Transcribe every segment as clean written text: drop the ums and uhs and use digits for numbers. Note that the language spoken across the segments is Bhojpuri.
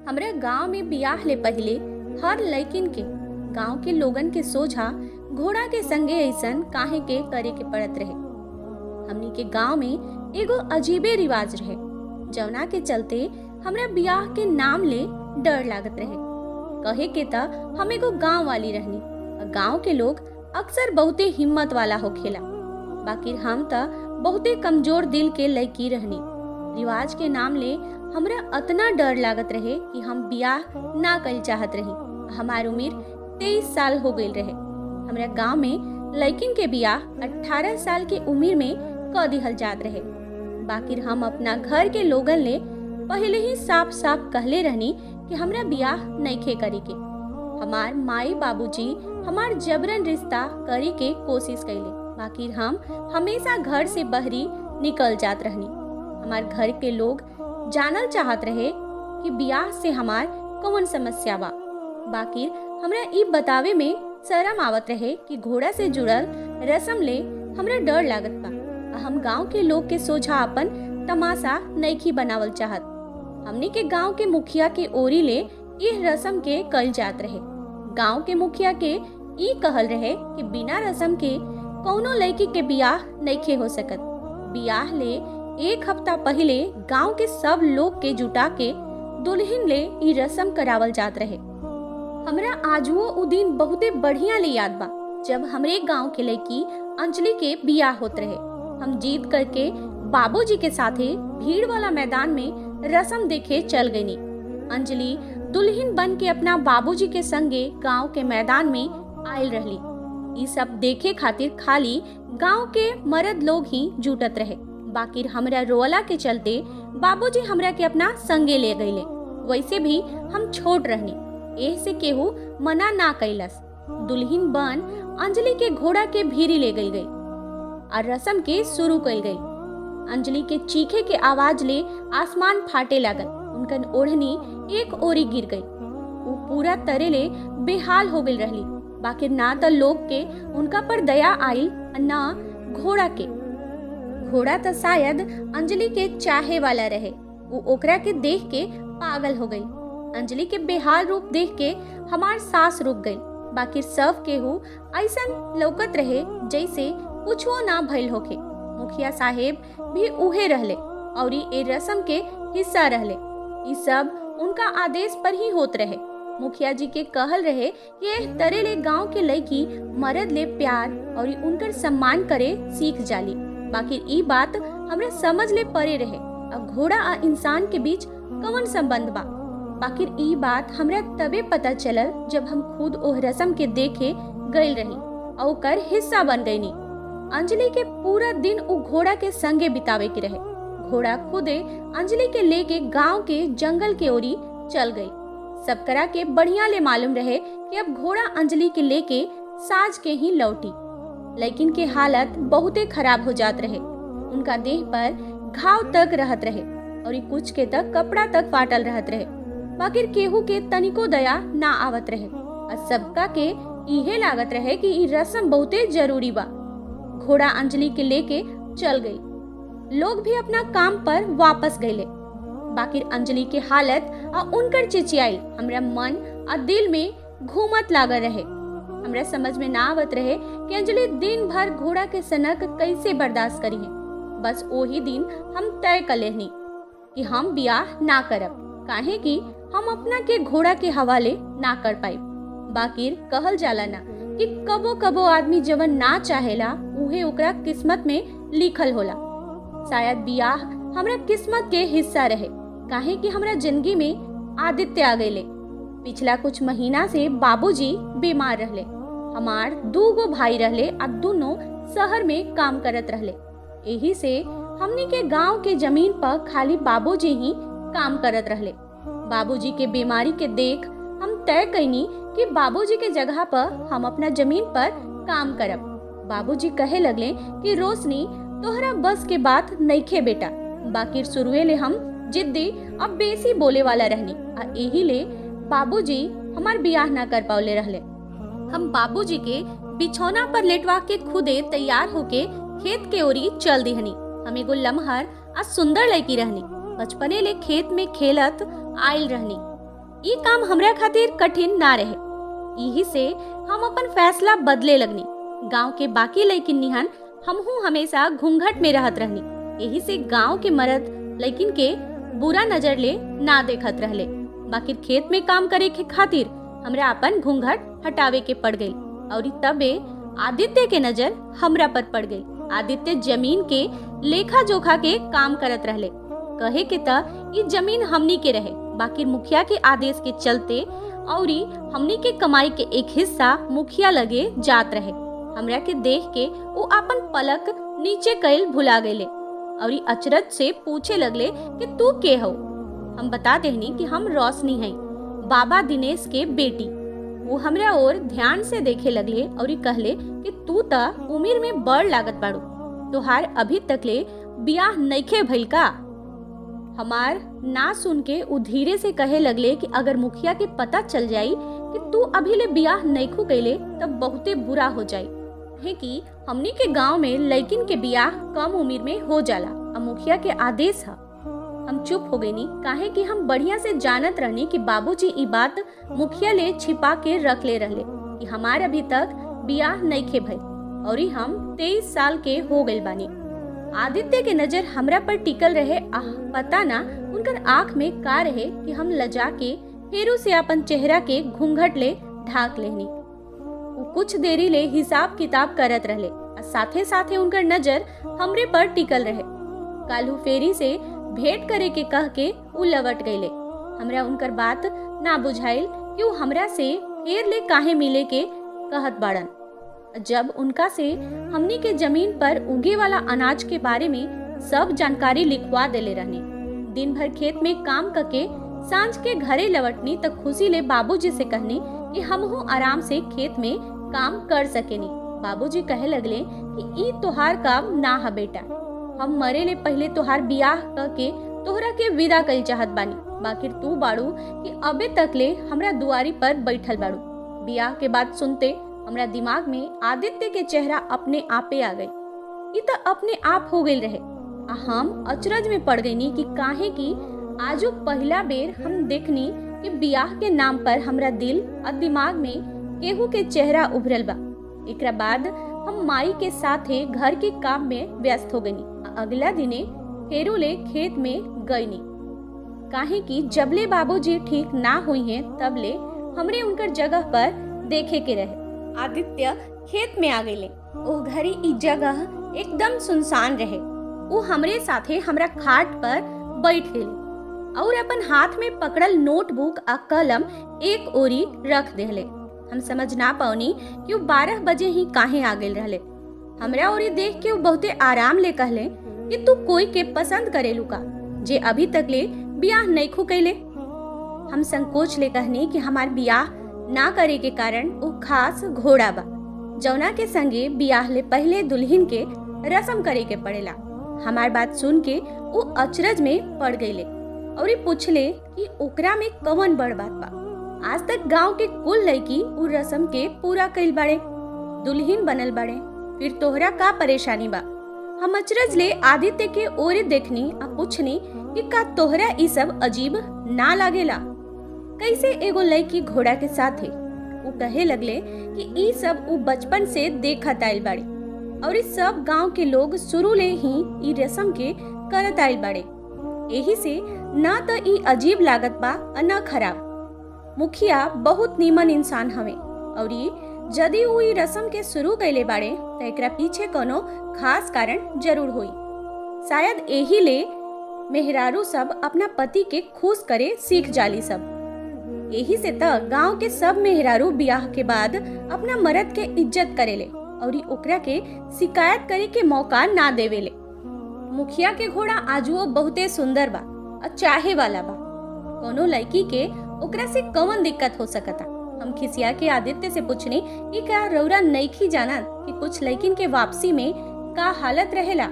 हमरा गांव में बियाह ले पहिले हर लइकिन के गांव के लोगन के सोझा घोड़ा के संगे ऐसन काहे के करे के पड़त रहे। हमनी के गांव में एगो अजीबे रिवाज रहे जवना के चलते हमरा बियाह के नाम ले डर लागत रहे। कहे के त हम एगो गांव वाली रहनी। गांव के लोग अक्सर बहुते हिम्मत वाला होखेला, बाकी हम त बहुते कमजोर दिल के लड़की रहनी। रिवाज के नाम ले हमरा अतना डर लागत रहे कि हम बियाह ना कल चाहत रही। हमार उम्र 23 साल हो गई रहे। हमरा गांव में लड़किन के बियाह 18 साल के उम्र में क दिहल जात रहे। बाकी हम अपना घर के लोगन ले पहले ही साफ साफ कहले रहनी कि हमरा बियाह नइखे करे के। हमार माई बाबूजी हमार जबरन रिश्ता करे के कोशिश कैले, बाकी हम हमेशा घर से बहरी निकल जात रहनी। हमार घर के लोग जानल चाहत रहे कि बियाह से हमार कौन समस्या बा, बाकी हमरा ई बतावे में शर्म आवत रहे कि घोड़ा से जुड़ल रस्म ले हमरा डर लागत बा। हम गांव के लोग के सोझा अपन तमाशा नइखी बनावल चाहत। हमनी के गांव के मुखिया के ओरी ले इह रस्म के कल जात रहे। गांव के मुखिया के ई कहल रहे कि बिना रस्म के कौनो लड़की के बियाह नइखे हो सकत। बियाह ले एक हफ्ता पहले गांव के सब लोग के जुटा के दुल्हन ले ई रस्म करावल जात रहे। हमरा आजुओ उ दिन बहुते बढ़िया ले याद बा जब हमरे गांव के लड़की अंजलि के बियाह होत रहे। हम जीत करके बाबूजी के साथे भीड़ वाला मैदान में रस्म देखे चल गईनी। अंजलि दुल्हन बन के अपना बाबूजी के संगे गांव के मैदान में आयल रहली। ई सब देखे खातिर खाली गांव के मर्द लोग ही जुटत रहे, बाकी हमरा रोअला के चलते बाबूजी हमरा के अपना संगे ले गईले। वैसे भी हम छोट रहनी, एह से केहू मना ना कैलस। दुल्हन बन अंजलि के घोड़ा के भीरी ले गई गई और रस्म के शुरू कल गई। अंजलि के चीखे के आवाज ले आसमान फाटे लागल। उनकन ओढ़नी एक ओरी गिर गई। वो पूरा तरे ले बेहाल हो गई रहली, बाकी ना तो लोग के उनका पर दया आयल ना घोड़ा के। घोड़ा तो शायद अंजलि के चाहे वाला रहे, वो ओकरा के देख के पागल हो गई। अंजलि के बेहाल रूप देख के हमार सांस रुक गई, बाकी सब केहू ऐसन लौकत रहे जैसे कुछो ना भइल होके। मुखिया साहेब भी उहे रहले और ए रस्म के हिस्सा रहले। ई सब उनका आदेश पर ही होत रहे। मुखिया जी के कहल रहे कि एह तरे ले गांव के लड़की मर्द ले प्यार और उनकर सम्मान करे सीख जाली। बाकी ई बात हमरा समझ ले परे रहे अब घोड़ा आ इंसान के बीच कौन संबंध बा। बाकी ई बात हमरा तबे पता चलल जब हम खुद ओह रस्म के देखे गइल रही और ओकर हिस्सा बन गईनी। अंजलि के पूरा दिन उ घोड़ा के संगे बितावे के रहे। घोड़ा खुदे अंजलि के लेके गांव के जंगल के ओरी चल गई। सबकरा के बढ़िया ले मालूम रहे कि अब घोड़ा अंजलि के लेके साज के ही लौटी। लेकिन के हालत बहुते खराब हो जात रहे। उनका देह पर घाव तक रहत रहे और कुछ के तक कपड़ा तक फाटल रहत रहे। बाकी केहू के तनिको दया ना आवत रहे और सबका के इहे लागत रहे कि ई रस्म बहुते जरूरी बा। घोड़ा अंजलि के लेके चल गई। लोग भी अपना काम पर वापस गए। बाकी अंजलि के हालत और उनकर चिचियाई हमरा मन और दिल में घूमत लागल रहे। हमरा समझ में ना आवत रहे कि अंजलि दिन भर घोड़ा के सनक कैसे बर्दाश्त करी है। बस वही दिन हम तय कर लेनी कि हम बियाह ना करब, काहे कि हम अपना के घोड़ा के हवाले ना कर पाई। बाकी कहल जाला ना कि कबो कबो आदमी जवन ना चाहेला उहे ओकरा किस्मत में लिखल होला। शायद बियाह हमरा किस्मत के हिस्सा रहे, काहे कि हमरा जिंदगी में आदित्य आ गईले। पिछला कुछ महीना से बाबूजी बीमार रहले। हमार 2 गो भाई रहले आ दोनों शहर में काम करत रहले। यही से हमनी के गांव के जमीन पर खाली बाबूजी ही काम करत रहले। बाबूजी के बीमारी के देख हम तय कैनी कि बाबूजी के जगह पर हम अपना जमीन पर काम करब। बाबूजी कहे लगले कि रोशनी तोहरा बस के बात नइखे बेटा। बाकी शुरुए ले हम जिद्दी अब बेसी बोले वाला रहनी आ यही ले बाबूजी हमार बियाह ना कर पावले रहले। हम बाबूजी के बिछौना पर लेटवा के खुदे तैयार होके खेत के ओरी चल दिहनी। हम एगो लमहर आ सुंदर लड़की रहनी। बचपने ले खेत में खेलत आयल रहनी। ई काम हमरा खातिर कठिन ना रहे। यही से हम अपन फैसला बदले लगनी। गांव के बाकी लइकिन निहन हमहू हमेशा घूंघट में रहत रहनी। यही से गांव के मर्द लइकिन के बुरा नजर ले ना देखत रहले। बाकी खेत में काम करे के खातिर हमरा अपन घूंघट हटावे के पड़ गई और तबे आदित्य के नजर हमरा पर पड़ गई। आदित्य जमीन के लेखा जोखा के काम करत रहले। कहे के त ई जमीन हमनी के रहे, बाकी मुखिया के आदेश के चलते और हमनी के कमाई के एक हिस्सा मुखिया लगे जात रहे। हमरा के देख के वो अपन पलक नीचे कैल भुला गए और अचरज से पूछे लगले कि तू के हो। हम बता देहनी कि हम रोशनी हैं, बाबा दिनेश के बेटी। वो हमरा और ध्यान से देखे लगले और कहले कि तू त उम्र में बड़ लागत बाड़ू, तोहार अभी तक ले बियाह नइखे भइल का। हमार ना सुन के उ धीरे से कहे लगले कि अगर मुखिया के पता चल जाई कि तू अभी ले बियाह नइखू कैले तब बहुते बुरा हो जाई। है कि हमनी के गांव में लड़किन के बियाह कम उम्र में हो जाला और मुखिया के आदेश है। हम चुप हो गईनी, काहे कि हम बढ़िया से जानत रहनी कि बाबूजी ई बात मुखिया ले छिपा के रख ले रहले कि हमार अभी तक बियाह नइखे भइल और हम 23 साल के हो गइल बानी। आदित्य के नजर हमरा पर टिकल रहे। पता ना उनकर आँख में का रहे कि हम लजा के फेरू से अपन चेहरा के घूंघट ले ढाक लेनी। वो कुछ देरी ले हिसाब किताब करत रहले और साथे साथे उनकर नजर हमरे पर टिकल रहे। कालू फेरी से भेंट करे के कह के उ लवट गईले। हमरा उनकर बात ना बुझाइल कि वो हमरा से फेर ले काहे मिले के कहत बाड़न। जब उनका से हमनी के जमीन पर उगे वाला अनाज के बारे में सब जानकारी लिखवा देले रहने। दिन भर खेत में काम करके सांझ के घरे लौटनी तक खुशी ले बाबूजी से कहनी कि हमहू आराम से खेत में काम कर सकेनी। बाबूजी कहे लगले कि ई तोहार काम ना है बेटा, हम मरे ले पहले तोहार बियाह करके तोहरा के विदा कल चाहत बानी, बाकी तू बाड़ू कि अबे तक ले हमरा दुआरी पर बैठल बाड़ू। बियाह के बात सुनते हमरा दिमाग में आदित्य के चेहरा अपने आपे आ गई। ई तो अपने आप हो गई रहे। हम अचरज में पड़ गईनी कि काहे कि आजू पहला बेर हम देखनी कि बियाह के नाम पर हमरा दिल और दिमाग में केहू के चेहरा उभरल बा। एकरा बाद हम माई के साथे घर के काम में व्यस्त हो गईनी। अगला दिने फेरू ले खेत में गईनी, काहे कि जबले बाबूजी ठीक ना हुई हैं तबले हमरे उनकर जगह पर देखे के रहे। आदित्य खेत में आ गईले। ओ घड़ी ई जगह एकदम सुनसान रहे। वो हमरे साथे हमरा खाट पर बैठ गए और अपन हाथ में पकड़ल नोटबुक आ कलम एक ओरी रख देले। हम समझ ना पाओनी कि वो 12 बजे ही काहे आ गए रहले। हमरा ओरी देख के वो बहुते आराम ले कहले कि तू कोई के पसंद करेलू का जे अभी तक ले बियाह नइखू कैले। हम संकोच ले कहनी कि हमार बियाह ना करे के कारण वो खास घोड़ा बा जौना के संगे बियाह ले पहले दुल्हन के रस्म करे के पड़ेला। हमार बात सुन के वो अचरज में पड़ गईले और पूछले कि ओकरा में कवन बड़ बात बा। आज तक गांव के कुल लड़की उ रस्म के पूरा कइल बाड़े, दुल्हन बनल बाड़े, फिर तोहरा का परेशानी बा। हम अचरज ले आदित्य के ओरे देखनी आ पूछनी कि का तोहरा ई सब अजीब ना लागेला, कैसे एगो लड़की घोड़ा के साथे। उ कहे लगले कि ई सब उ बचपन से देखत आइल बाड़े और इस सब गांव के लोग शुरू ले ही ई रस्म के करत आइल बाड़े, एही से ना तो ई अजीब लागत बा और ना खराब। मुखिया बहुत नीमन इंसान हवे और यदि उ ई रस्म के शुरू कैले बाड़े तो एकरा पीछे कोनो खास कारण जरूर होई। शायद एही ले मेहरारू सब अपना पति के खुश करे सीख जाली सब। एही से त गांव के सब मेहरारू बियाह के बाद अपना मर्द के इज्जत करेले और ओकरा के शिकायत करे के मौका ना देवेले। मुखिया के घोड़ा आजुओ बहुते सुंदर बा और चाहे वाला बा, कोनो लड़की के ओकरा से कौन दिक्कत हो सकता। हम खिसिया के आदित्य से पूछनी कि का रौरा नइखी जाना कि कुछ लड़किन के वापसी में का हालत रहेला।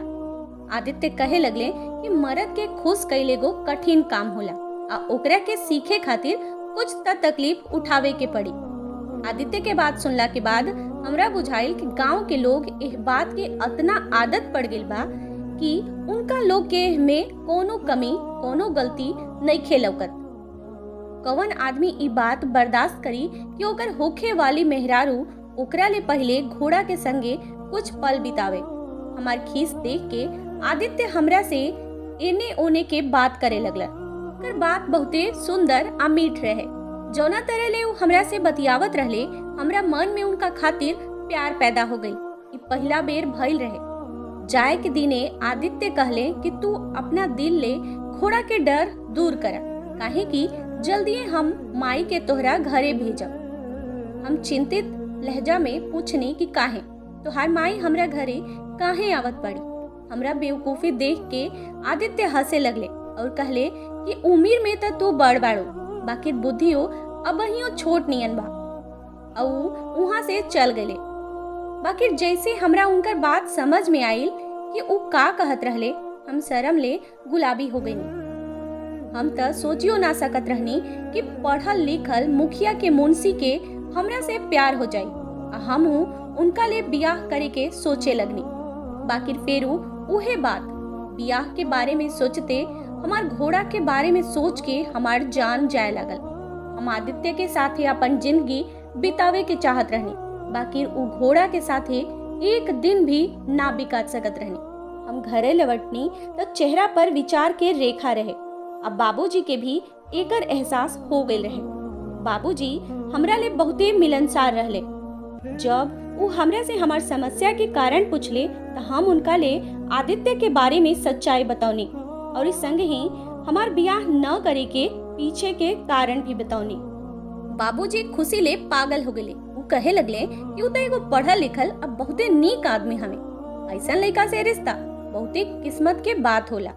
आदित्य कहे लगले कि मर्द के खुश कैले गो कठिन काम होला आ ओकरा के सीखे खातिर कुछ त तकलीफ उठावे के पड़ी। आदित्य के बात सुनला के बाद हमरा बुझाइल कि गांव के लोग एह बात के अतना आदत पड़ गइल बा कि उनका लोग के में कोनो कमी कोनो गलती नइखे लौकत। कवन आदमी ई बात बर्दाश्त करी कि ओकर होखे वाली मेहरारू ओकरा ले पहले घोड़ा के संगे कुछ पल बितावे। हमार खीस देख के आदित्य हमरा से एने ओने के बात करे लगलन। ओकर बात बहुते सुंदर आ मीठ रहे। जौना तरह ले उ हमरा से बतियावत रहले, हमरा मन में उनका खातिर प्यार पैदा हो गई। ई पहला बेर भइल रहे। जाए के दिने आदित्य कहले कि तू अपना दिल ले घोड़ा के डर दूर कर, काहे कि जल्दी हम माई के तोहरा घरे भेजब। हम चिंतित लहजा में पूछनी कि काहे तोहार माई हमरा घरे काहे आवत पड़ी। हमरा बेवकूफ़ी देख के आदित्य हंसे लगले और कहले कि उम्र में त तू बड़ बाड़ो, बाकी बुद्धियो अबहियो छोट नियन बा। और वहाँ से चल गए। बाकी जैसे हमरा उनकर बात समझ में आइल कि उ का कहत रहले, हम शर्म ले गुलाबी हो गईनी। हम त सोचियो ना सकत रहनी कि पढ़ल लिखल मुखिया के मुंशी के हमरा से प्यार हो जाई आ हमहू उनका ले बियाह करे के सोचे लगनी। बाकी फेरू उहे बात, बियाह के बारे में सोचते हमार घोड़ा के बारे में सोच के हमार जान जाए लगल। हम आदित्य के साथे अपन जिंदगी बितावे के चाहत रहनी, बाकी उ घोड़ा के साथे एक दिन भी ना बिता सकत रहनी। हम घरे लौटनी तो चेहरा पर विचार के रेखा रहे। अब बाबूजी के भी एकर एहसास हो गई रहे। बाबूजी हमरा ले बहुते मिलनसार रहले। जब वो हमरा से हमार समस्या के कारण पूछले तो हम उनका ले आदित्य के बारे में सच्चाई बतौनी और इस संग ही हमार बियाह न करे के पीछे के कारण भी बतौनी। बाबूजी खुशी ले पागल हो गए। वो कहे लगले कि उ तो एगो पढ़ल लिखल अब बहुते नीक आदमी हमें, ऐसा लड़का से रिश्ता बहुते किस्मत के बात होला।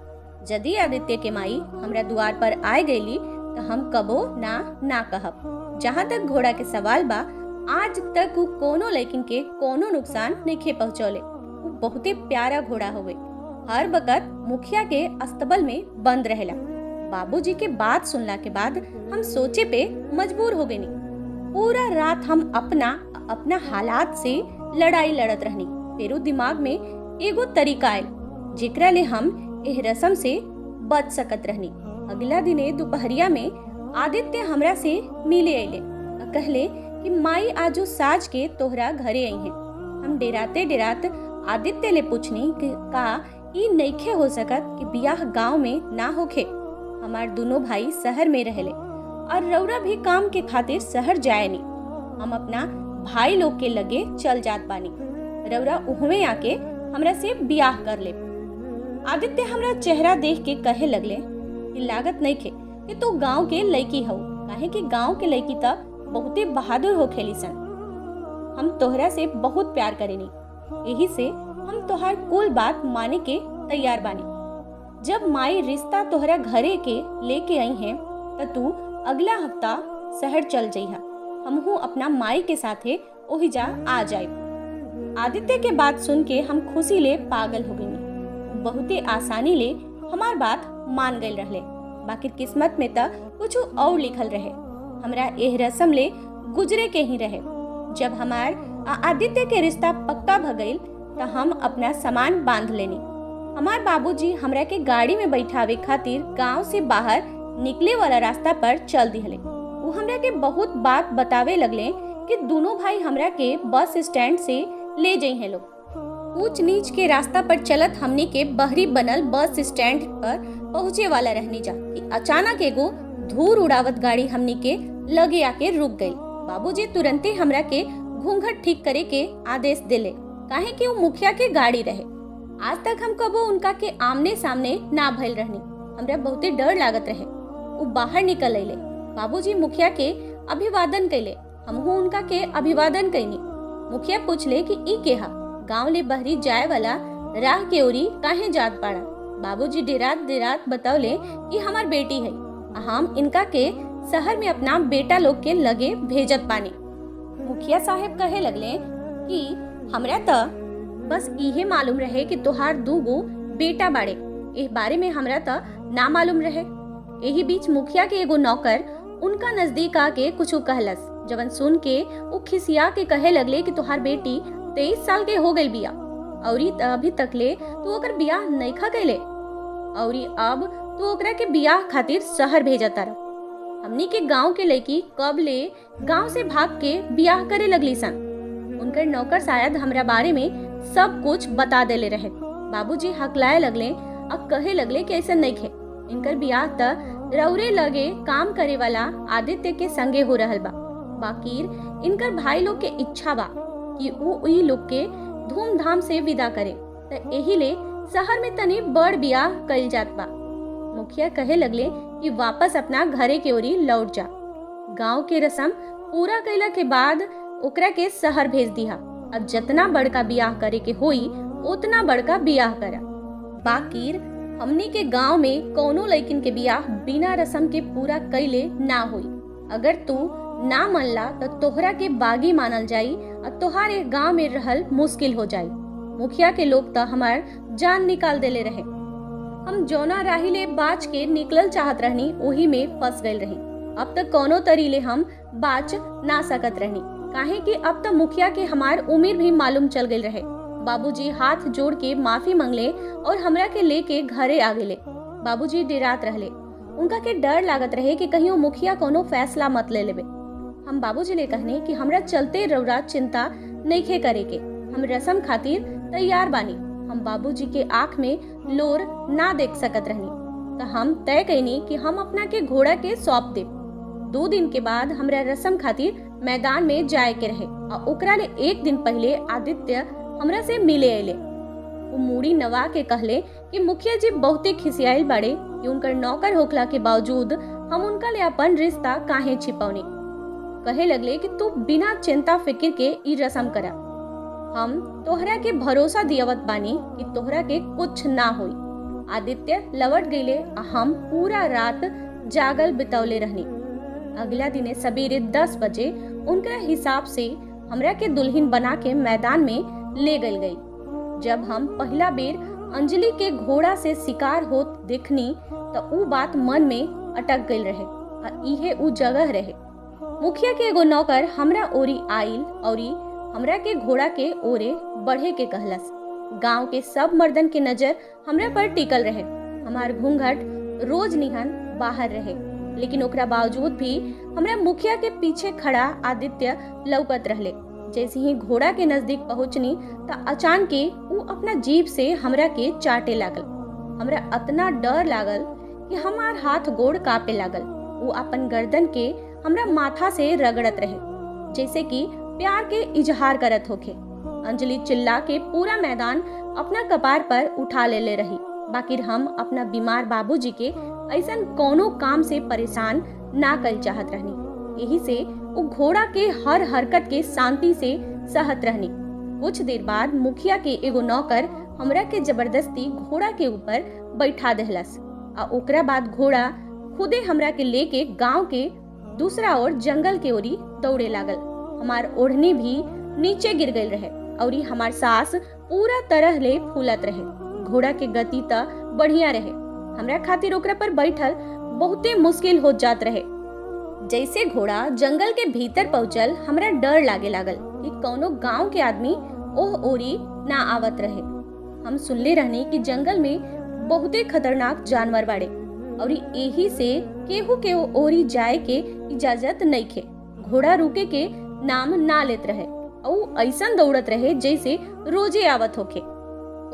यदि आदित्य के माई हमरा द्वार पर आए गईली तो हम कबो ना ना कहब। जहाँ तक घोड़ा के सवाल बा, आज तक उ कोनो लड़किन के कोनो नुकसान नहीं पहुँचौले। उ बहुते प्यारा घोड़ा होवे, हर वक्त मुखिया के अस्तबल में बंद रहेला। बाबूजी के बात सुनला के बाद हम सोचे पे मजबूर हो गईनी। पूरा रात हम अपना अपना हालात से लड़ाई लड़त रहनी। फेरू दिमाग में एगो तरीका आयल जेकरा ले हम एह रस्म से बच सकत रहनी। अगला दिने दोपहरिया में आदित्य हमरा से मिले अले, कहले कि माई आजू साज के तोहरा घरे आई हैं। हम डेराते डेरात आदित्य ले पूछनी कि का ई नइखे हो सकत कि बियाह गांव में ना होखे। हमार दोनों भाई शहर में रहले और रौरा भी काम के खातिर शहर जाए नी। हम अपना भाई लोग के लगे चल जात बानी, रौरा उहवे आके हमरा से बियाह कर ले। आदित्य हमरा चेहरा देख के कहे लगले कि लागत नहीं खे कि तू गांव के लड़की हो, काहे कि गांव के लड़की त बहुते बहादुर हो खेली सन। हम तोहरा से बहुत प्यार करेनी, यही से हम तोहार कुल बात माने के तैयार बानी। जब माई रिश्ता तोहरा घरे के लेके आई हैं त तू अगला हफ्ता शहर चल जइहा, हमहू अपना माई के साथे ओही जा आ जाए। आदित्य के बात सुन के हम खुशी ले पागल हो गईनी। बहुते आसानी ले हमार बात मान गए रहले, बाकी किस्मत में त कुछ और लिखल रहे। हमरा एह रस्म ले गुजरे के ही रहे। जब हमार आदित्य के रिश्ता पक्का भ गईल त हम अपना सामान बांध लेनी। हमार बाबूजी हमरा के गाड़ी में बैठावे खातिर गांव से बाहर निकले वाला रास्ता पर चल दिहले। वो हमरा के बहुत बात बतावे लगले कि दोनों भाई हमरा के बस स्टैंड से ले जाइ हैं लोग। ऊंच नीच के रास्ता पर चलत हमनी के बहरी बनल बस स्टैंड पर पहुँचे वाला रहनी जा कि अचानक एगो धूर उड़ावत गाड़ी हमनी के लगे आके रुक गई। बाबूजी तुरंते हमरा के घूंघट ठीक करे के आदेश दिले, काहे कि वो मुखिया के गाड़ी रहे। आज तक हम कबो उनका के आमने सामने ना भइल रहनी। हमरा बहुते डर लागत रहे। वो बाहर निकल अले। बाबूजी मुखिया के अभिवादन कैले, हमहू उनका के अभिवादन कैनी। मुखिया पूछले कि ई के हा, गाँव ले बहरी जाए वाला राह के ओरी काहे जात पाड़ा। बाबूजी डेरात डेरात बतौले कि हमार बेटी है, हम इनका के शहर में अपना बेटा लोग के लगे भेजत पानी। मुखिया साहेब कहे लगले कि हमरा त बस इहे मालूम रहे कि तोहार दूगो बेटा बाड़े, एह बारे में हमरा त ना मालूम रहे। यही बीच मुखिया के एगो नौकर उनका नजदीक आके कुछ कहलस, जवन सुन के उ खिसिया के कहे लगले कि तोहार बेटी 23 साल के हो गई बिया और अभी तक ले तू ओकर बियाह नइखा कैले और अब तू ओकरा के बियाह खातिर शहर भेजता रह। हमनी के गांव के लड़की कब ले गांव से भाग के बियाह करे लगली सन। उनकर नौकर शायद हमरा बारे में सब कुछ बता देले रहे। बाबूजी हकलाए लगले और कहे लगले कि ऐसा नहीं खे, इनकर बियाह त रौरे लगे काम करे वाला आदित्य के संगे हो रहल बा। बाकीर इनकर भाई लोग के इच्छा बा कि ऊ ई लोग के धूमधाम से विदा करे, त एही ले शहर में तनी बड़ बियाह कइल जात बा। मुखिया कहे लगले कि वापस अपना घरे के ओरी लौट जा। गांव के रस्म पूरा कैला के बाद ओकरा के शहर भेज दिहा। अब जितना बड़का बियाह करे के होई उतना बड़का बियाह करा। बाकीर हमनी के गांव में कोनो लड़किन के बियाह बिना रस्म के पूरा कैले ना होई। अगर तू ना मनला तो तोहरा के बागी मानल जाई और तोहार गांव में रहल मुश्किल हो जाई। मुखिया के लोग तो हमार जान निकाल देले रहे। हम जौना राही ले बाच के निकलल चाहत रहनी ओही में फंस गए रही। अब तक कोनो तरीले हम बाच ना सकत रहनी, काहे कि अब तक मुखिया के हमार उम्र भी मालूम चल गई रहे। बाबूजी हाथ जोड़ के माफी मंगले और हमरा के लेके घरे आ गए। बाबूजी डरात रहले, उनका के डर लागत रहे कि कहीं मुखिया कोनो फैसला मत ले लेबे। हम बाबूजी ले कहने कि हमरा चलते रौरा चिंता नइखे करे के, हम रस्म खातिर तैयार बानी। हम बाबूजी के आँख में लोर ना देख सकत रहनी, तो हम तय कैनी कि हम अपना के घोड़ा के सौंप देब। 2 दिन के बाद हमरा रस्म खातिर मैदान में जाए के रहे और ओकरा ले 1 दिन पहले आदित्य हमरा से मिले अले। वो मूड़ी नवा के कहले कि मुखिया जी बहुते खिसियाइल बाड़े कि उनकर नौकर होखला के बावजूद हम उनका ले अपन रिश्ता काहे छिपौनी। कहे लगले कि तू बिना चिंता फिक्र के ई रस्म करा, हम तोहरा के भरोसा दियावत बानी कि तोहरा के कुछ ना होई। आदित्य लौट गईले आ हम पूरा रात जागल बितौले रहनी। अगला दिने सवेरे 10 बजे उनका हिसाब से हमरा के दुल्हन बना के मैदान में ले गई गई। जब हम पहला बेर अंजलि के घोड़ा से शिकार होत देखनी तो ऊ बात मन में अटक गई रहे आ इहे ऊ जगह रहे। मुखिया के एगो नौकर हमरा ओरी आइल औरी हमरा के घोड़ा के ओरे बढ़े के कहलस। गांव के सब मर्दन के नजर हमरा पर टिकल रहे। हमार घूंघट रोज निहन बाहर रहे, लेकिन ओकरा बावजूद भी हमरा मुखिया के पीछे खड़ा आदित्य लौकत रहले। जैसे ही घोड़ा के नजदीक पहुंचनी त अचानक ऊ अपना जीभ से हमरा के चाटे लागल। हमरा अतना डर लागल कि हमार हाथ गोड़ कापे लागल। ऊ अपन गर्दन के हमरा माथा से रगड़त रहे, जैसे कि प्यार के इजहार करत होखे। अंजलि चिल्ला के पूरा मैदान अपना कपार पर उठा ले ले रही। बाकी हम अपना बीमार बाबूजी के ऐसा कोनो काम से परेशान ना कर चाहत रहनी, यही से वो घोड़ा के हर हरकत के शांति से सहत रहनी। कुछ देर बाद मुखिया के एगो नौकर हमरा के जबरदस्ती घोड़ा के ऊपर बैठा देहलस आ ओकरा बाद घोड़ा खुदे हमरा के लेके गांव के दूसरा ओर जंगल के ओरी दौड़े लागल। हमार ओढ़नी भी नीचे गिर गई रहे और हमार सास पूरा तरह ले फूलत रहे। घोड़ा के गति त बढ़िया रहे, हमरा खातिर ओकरा पर बैठल बहुते मुश्किल हो जात रहे। जैसे घोड़ा जंगल के भीतर पहुंचल हमरा डर लागे लागल कि कोनो गांव के आदमी ओह ओरी ना आवत रहे। हम सुनले रहनी कि जंगल में बहुते खतरनाक जानवर बाड़े और यही से केहू के ओरी जाए के इजाजत नहीं खे। घोड़ा रुके के नाम ना लेत रहे और ऐसा दौड़त रहे जैसे रोजे आवत होखे।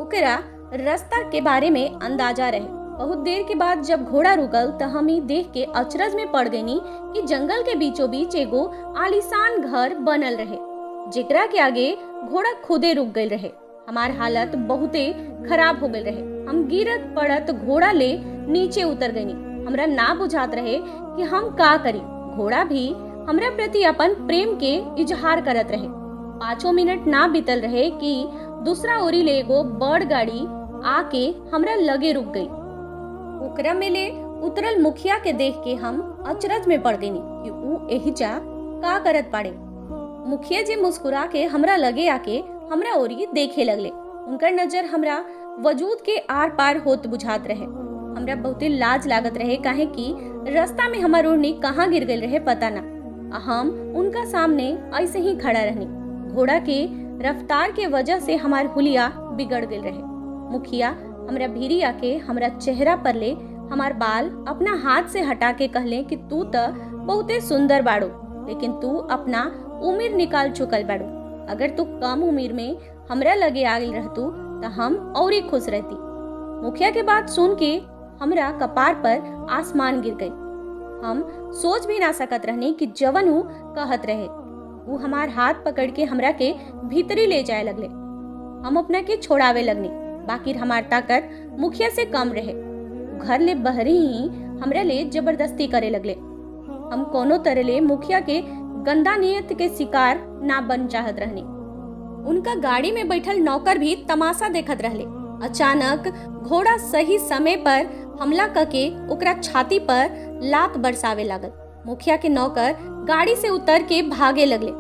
ओकरा रास्ता के बारे में अंदाजा रहे। बहुत देर के बाद जब घोड़ा रुकल त हम ई देख के अचरज में पड़ गईनी कि जंगल के बीचों बीच एगो आलीशान घर बनल रहे, जेकरा के आगे घोड़ा खुदे रुक गई रहे। हमार हालत बहुते खराब हो गई रहे। हम गिरत पड़त घोड़ा ले नीचे उतर गईनी। हमरा ना बुझात रहे कि हम का करी। घोड़ा भी हमरा प्रति अपन प्रेम के इजहार करत रहे। 5 मिनट ना बीतल रहे कि दूसरा ओरी ले एगो बड़ गाड़ी आके हमरा लगे रुक गई। ओकरा में ले उतरल मुखिया के देख के हम अचरज में पड़ गईनी कि ऊ एहिजा का करत पाड़े। मुखिया जी मुस्कुरा के हमरा लगे आके हमरा ओरी देखे लगले। उनकर नजर हमरा वजूद के आर पार होत बुझात रहे। हमरा बहुते लाज लागत रहे, काहे कि रास्ता में हमार ओढ़नी कहाँ गिर गई रहे पता ना। हम उनका सामने ऐसे ही खड़ा रहनी। घोड़ा के रफ्तार के वजह से हमार हुलिया बिगड़ गई रहे। मुखिया हमरा भीरी आके हमरा चेहरा पर ले हमार बाल अपना हाथ से हटा के कहले कि तू त बहुते सुंदर बाड़ू, लेकिन तू अपना उम्र निकाल चुकल बाड़ू। अगर तू कम उम्र में हमरा लगे आगिल रहतू तो हम और ही खुश रहती। मुखिया के बात सुन के हमरा कपार पर आसमान गिर गई। हम सोच भी ना सकत रहनी कि जवन ऊ कहत रहे। वो हमार हाथ पकड़ के हमरा के भीतरी ले जाए लगले। हम अपना के छोड़ावे लगनी, बाकी हमार ताकत मुखिया से कम रहे। घर ले बहरी ही हमरा ले जबरदस्ती करे लगले। हम कोनो तरह ले मुखिया के गंदा नियत के शिकार ना बन चाहत रहनी। उनका गाड़ी में बैठल नौकर भी तमाशा देखत रहले। अचानक घोड़ा सही समय पर हमला करके ओकरा छाती पर लात बरसावे लागल। मुखिया के नौकर गाड़ी से उतर के भागे लगले।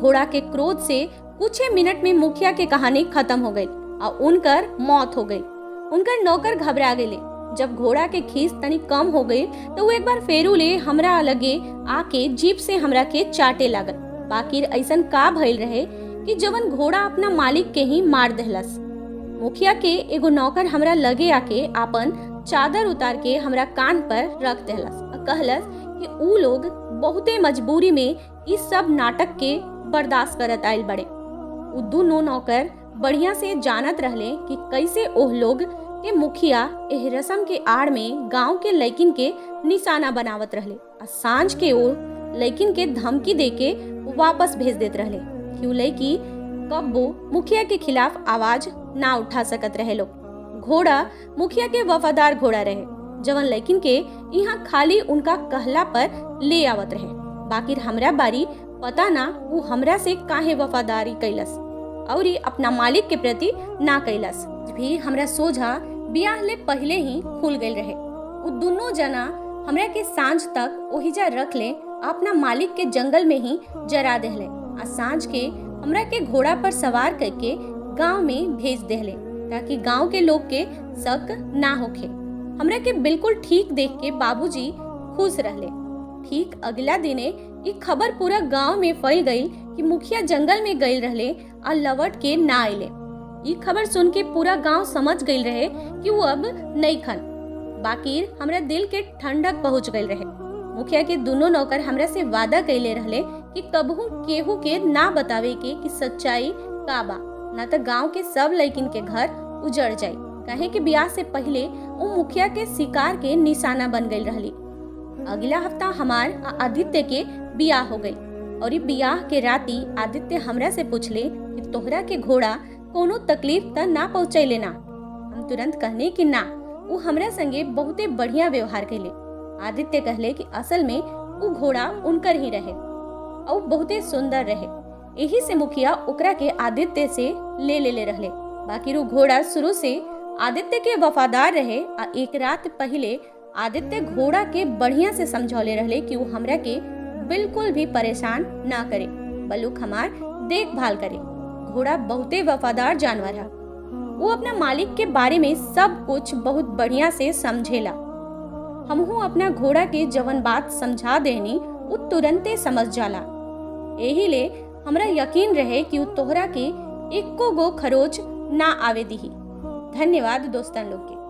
घोड़ा के क्रोध से कुछ ही मिनट में मुखिया के कहानी खत्म हो गई और उनकर मौत हो गई। उनकर नौकर घबरा गए। जब घोड़ा के खीस तनी कम हो गई तो वो एक बार फेरू ले हमरा लगे आके जीप से हमरा के चाटे लागल। बाकी ऐसन का भइल रहे कि जवन घोड़ा अपना मालिक के ही मार दहलस। मुखिया के एगो नौकर हमरा लगे आके आपन चादर उतार के हमरा कान पर रख दहलस और कहलस कि ऊ लोग बहुते मजबूरी में इस सब नाटक के बर्दाश्त करत आयल बड़े। उ दोनों नौकर बढ़िया से जानत रहले कि कैसे ओह लोग के मुखिया एह रस्म के आड़ में गांव के लड़किन के निशाना बनावत रहले और सांझ के ओ लड़किन के धमकी दे के वापस भेज देत रहले कि उ लड़की कब्बो मुखिया के खिलाफ आवाज ना उठा सकत रहे लोग। घोड़ा मुखिया के वफादार घोड़ा रहे, जवन लड़किन के यहाँ खाली उनका कहला पर ले आवत रहे। बाकी हमरा बारी पता ना वो हमरा से काहे वफादारी कैलस और अपना मालिक के प्रति ना कैलस। भी हमरा सोझा बियाह ले पहले ही खुल गए रहे। वो दोनों जना हमरा के सांझ तक ओहिजा रख ले अपना मालिक के जंगल में ही जरा देहले आ सांझ के हमरा के घोड़ा पर सवार करके गांव में भेज देहले ताकि गांव के लोग के शक ना होखे। हमरा के बिल्कुल ठीक देख के बाबूजी खुश रहले। ठीक अगला दिने ई खबर पूरा गांव में फैल गई कि मुखिया जंगल में गई रहले और लवट के ना आइले। ई खबर सुन के पूरा गांव समझ गई रहे कि वो अब नहीं खन। बाकी हमरा दिल के ठंडक पहुंच गई रहे। मुखिया के दोनों नौकर हमरा से वादा कैले रहले कि कबहू केहू के ना बतावे के कि सच्चाई का बा, ना तो गांव के सब लड़किन के घर उजड़ जाए। काहे कि ब्याह से पहले वो मुखिया के शिकार के निशाना बन गई रहली। अगला हफ्ता हमार आदित्य के बियाह हो गई और बियाह के राती आदित्य हमरा से पूछले कि तोहरा के घोड़ा कोनो तकलीफ त ना पहुँचैले ना। हम तुरंत कहने कि ना, वो हमरा संगे बहुते बढ़िया व्यवहार कैले। आदित्य कहले कि असल में वो घोड़ा उनकर ही रहे और बहुते सुंदर रहे, यही से मुखिया ओकरा के आदित्य से ले ले ले रहले। बाकी वो घोड़ा शुरू से आदित्य के वफादार रहे आ एक रात पहले आदित्य घोड़ा के बढ़िया से समझौले रहले कि वो हमरा के बिल्कुल भी परेशान ना करे, बल्कि हमार देखभाल करे। घोड़ा बहुते वफादार जानवर है, वो अपना मालिक के बारे में सब कुछ बहुत बढ़िया से समझेला। हमहू अपना घोड़ा के जवन बात समझा देनी वो तुरंते समझ जाला। यही ले हमरा यकीन रहे कि वो तोहरा के एको गो खरोच ना आवे दीही। धन्यवाद दोस्तन लोग के।